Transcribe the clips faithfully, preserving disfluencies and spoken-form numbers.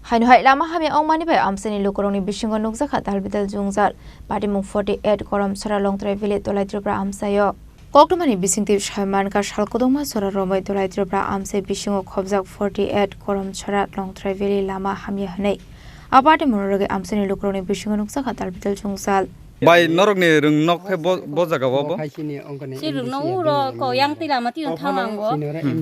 Haino hai lama hamya wngmani bai amchaini lukurokni bisingo nukjakha dalbidal jwngjal. Patimung forty eight Koromchara Longtrai Valley Dolai Tripura amchaio. Koktwmani bisingtwi saimankha sal kwdwkma jora romwi Dolai Tripura amchai bisingo khobjak forty eight Koromchara Longtrai Valley lama hamya hwnwi. A patimung rwgwi amchaini lukurokni bisingo nukjakha dalbidal jwngjal. Bai norokni rwng nok khe bo, bo jaga o bo? Si rwngno uro ko yang twi lama twi thang ang bo.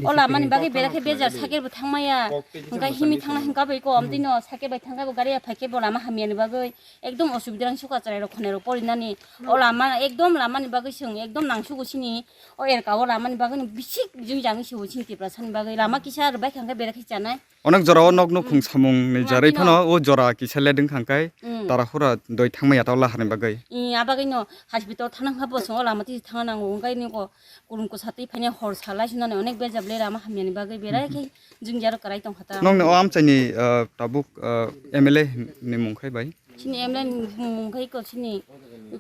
O lama ni bagwi berai khe bejar cycle bo thang maya. Hwnkhe himwi thangna hwnkha bai ko amtwi no cycle bai thang khe bo gari ya phai khe bo lama hamya ni bagwi ekdom osubida rang suka chwrai rok khonai rok pori nani. O lama ekdom lama ni bagwi chwng ekdom nang sugo sini. O erka o lama ni bagwi no bisik jui jang si o sini Tiprasa ni bagwi lama kisa rwbai thang khe berai khe chanai. Onek jora o nok nukhung samung ni jarwi phano o jora kisa ledwng thang kai. Tara hura doi thangmaya tao lahar ni bagwi. I, a bagwi no hospital thana kha bo chwng o lama twi thang nango, wngkai ni ko kurum ko satwi phaina hor salai sunani onek bejab le lama hamya ni bagwi berai khe jing jaro kwrai tong kha ta. Nokni o amchaini, ah, tabuk, ah, M L A ni mung khai bai? Chini M L A ni mung khai ko chini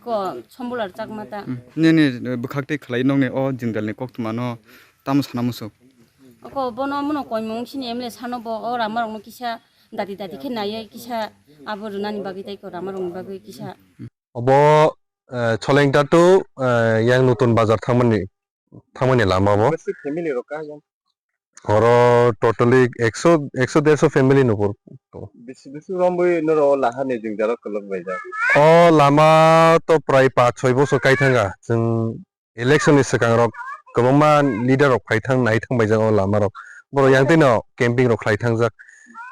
ko Sombular Chakma ta. Hmm. Nini, eh, bwkhak twi khlai nokni o jingdal ni koktwma no tamo sana muchuk? Oko bono muno koimung sini M L A sano bo o rama rokno kisa dati dati khe naiye kisa abo rwnani bagwi tei ko rama rokni bagwi kisa. Obo, eh, Cholengta to, eh, yang Nutun Bazar thangmani, thangmani lama bo. Besi family rok ka yang? Oro totally ekso, ekso derso family nukgo. Bisi bisi romwi noro lahani jingjarok kwlwk bai jak. O lama to prai paanch choi bosor kai thanga. Chwng election ni swkang rok kwbangma leader rok phai thang nai thang bai jak o lama rok. Borok yang twi no camping rok khlai thang jak.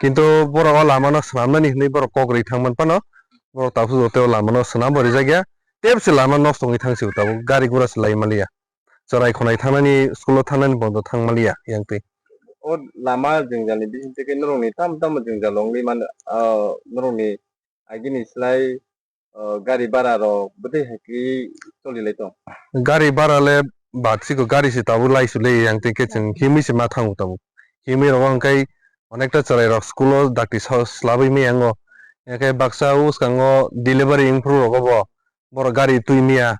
Kintu borok o lama no swnam nani hinwi borok kok rwi thang man phano borok tabuk joto o lama no swnam bo rijak ya. Tebse lama nosto wngwi thang si o tabuk gari gura se lai man liya. Chwrai khonai thang nani school o thang nani bondo thang man liya yang twi. O lama jwngjal ni bising twi khe norok ni tamo tamo jwngjal wngwi man, ah, norok ni agini slai, ah, gari bara rok bwtwi hai khe choli lai tong? Gari bara le bat siko gari se tabuk lai su le yang twi khe chwng himwi se ma thango tabuk. Himwi rogo hwnkhe onekta chwrai rok school o dakti sa-, slabwi maya wngo. Hwnkhe baksa o swkango delivery wngphuru rogo bo borok gari twi maya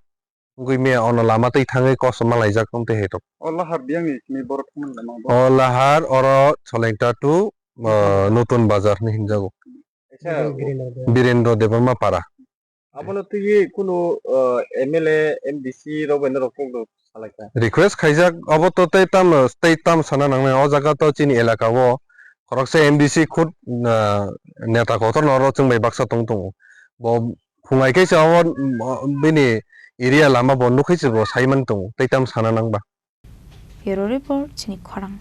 wngwi maya ono lama twi thangwi kosom ma laijak wng twi hai rok. O lahar biyang ni simi borok thangmani lama bo? O lahar oro Cholengta to, ah, Nutun Bazar hinwi hinjago. Kaisa Birendra Debbarma Para. Abono twiwi kunu, ah, M L A, M D C rok bai norok kok rok salaikha? Request khaijak, obo to tei tam, tei tam sana nangnai, o jaga to chini elaka o khoroksa M D C khud, ah, neta kotor no oro chwng bai baksa tong tongo. Bo phungai khe se obo, mm, bini area lama bo nukhe se bo sai man tongo, tei tam sana nangba. Bureau Report, chini khorang.